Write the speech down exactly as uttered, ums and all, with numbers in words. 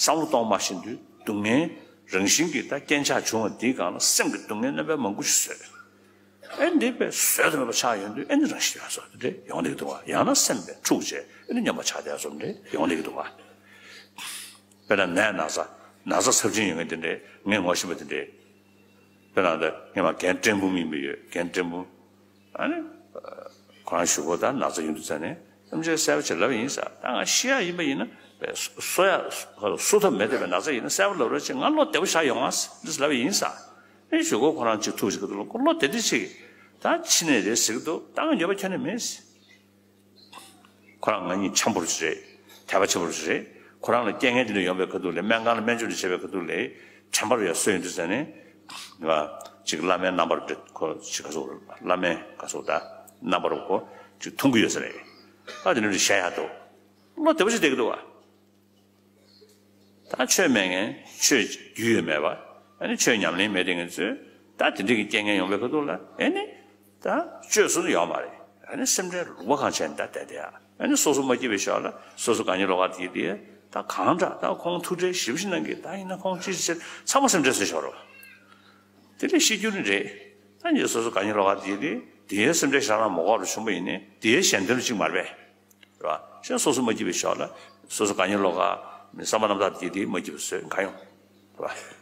བསམ་བློ་གཏོང་མ་ཤེས་དུས་སྡུག་བསྔལ་རང་བཞིན་གྱིས་ད་རྐྱེན་ཆགས་བྱུང་བ་འདིའི་སྒང་ལ་སེམས་ཀྱི་སྡུག་བསྔལ་རྣམ་པ་མང་པོ་ཞིག་བཟོས། ཨེ་འདི་དཔེ་བཟོད་དུ་མེད་པ་ཆགས་ཡོང་དུས་ཨེ་འདི་རང་བཞིན་ཡོད་བཟོ་དེ་འདྲ་ཡོང་བསྡད་ཀྱི་འདུག་བ། ཡང་ན་སེམས་དཔེ་འཁྲུགས་བྱས་ཨེ་འདི་སྙོམས་པ་ཆགས་བསྡད་བཟོ་འདྲ་ཡོང་བསྡད་ཀྱི་འདུག་བ། དཔེར་ན་ནད་ན་ཚ་ན་ཚ་ཚབས་ཆེན་ཡོད་མཁན་དེ་འདྲས་ངས་ངོ་ཤེས་པ་དེ་འདྲས། དཔེར་ན་ད་ངས་མ་རྒན་བཀྲེན་འབུམ་ཡིན་པ་ཡོད། རྒན་བཀྲེན་འབུམ། ཨ་ནི། ཁོ་རང་གཞུག་གུ་ད་ན་ཚ་ཡོང་དུས་ཙ་ནས་ཐམས་ཅད་གསལ་པོ་བྱས་ལབ་ཡིན་ས། ད་ང་ཤི་ཡག་ཡིན་པ་ཡིན་ན་གསོ་ཡག་གསོ་ཐབས་མེད་བསྡད་པའི་ན་ཚ་ཡིན་ན་གསལ་པོ་ལབ་རོགས་བྱེད། ང་བློ་བདེ་པོ་བཞག་ཡོང་ང་ཟེར་ལབ་ཡིན་ས། ཨེ་གཞུག་གུ་ཁོ་རང་གཅིག་ཐུག་ཅིག་གི་འདུག་བློ་བདེ་བདེ་ཅིག་ད་ཕྱི་ནས་རེད་ཟེར་གི་འདུག་ད་ང་ཉོབ་པ་ཁྱོན་ནས་མེད་ཟེར། ཁོ་རང་ང་གཉིས་འཆམ་པོ་ཅིག་རེད། དད་པ་ཆེན་པོ་ཅིག་རེད། ཁོ་རང་ལ་རྐྱེན་ངན་དེ་འདྲ་ཡོང་བའི་ཁ་ཐུག་ལ་སྨན་ཁང་ལ་སྨན་བཅོས་འདྲ་བྱས་པའི་ཁ་ཐུག་ལ་དྲན་པ་རུ་ཡ་གསོས་ཡོང་དུས་ཙ་ནས་ང་ཅིག་བླ་མའི་རྣམ་པར་འདྲ་ཁོ་ཅིག་ག་ཚོད་བླ་མའི་ག་ཚོད་ད་རྣམ་པར་ཁོ་ཅིག་མཐོང་གི་ཡོད་ས་རེད། ཨ་དེ་འདྲ་བཤད་ཡག་འདུག་བློ་བདེ་པོ་ཅིག་བསྡད་ཀྱི་འདུག་བ། ད་ཆོས་མེད་མཁན་ཆོས་རྒྱུས་ཡོད་མེད་པ། ཨ་ནི་ཆོས་ཉམས་ལེན་མེད་དེ་ངེད་ཚོས་ད་དེ་འདྲ་གི་རྐྱེན་ངན་ཡོང་བའི་ཁ་ཐུག་ལ་ཨེ་ནི་ད་བཅོས་སུ་ཡོང་མ་རེད། ཨ་ནི་སེམས་ཁྲལ་ལུང་པ་གང་བྱས་ནས་ད་བསྡད་དེ་ཨ་ནི་སོ་སོ་མ་སྐྱིད་པའི་ཞོར་ལ་སོ་སོ་དགའ་ཉེ་ལོགས་ཀ་དེ་དེ་ད་གང་འདྲ་ད་ཁོང་ཐུགས་ཁྲལ་ཞིབ་ཞིབ་གནང་གི་ད་ཡིན་ན་ཁོང་ཅི་ཟེར་ཚང་མ་སེམས་ཁྲལ་བཟོས་ཤོར་རོ། དེ་ལས་ཤི་རྒྱུ་ནི་རེད། ད་ཉེ་སོ་སོ་དགའ་ཉེ་ལོགས་ཀ་དེ་དེ་དེའི་སེམས་ཁྲལ་ཞེ་དྲག་མ་དགོས་རུ་བྱུང་བ་ཡིན་ནི་དེའི་གཞན་དོན་ལ་གཅིག་མ་རེད་པས། རེད་བ། གཞན་སོ་སོ་མ་སྐྱིད་པའི་ཞོར་ལ་སོ་སོ་དགའ་ཉེ་ལོགས་ཀ་བསམ་པ་རྣམ་དག་དེ་དེ་མ་སྐྱིད་པ་བཟོས་གང་ཡོང་། རེད་བ།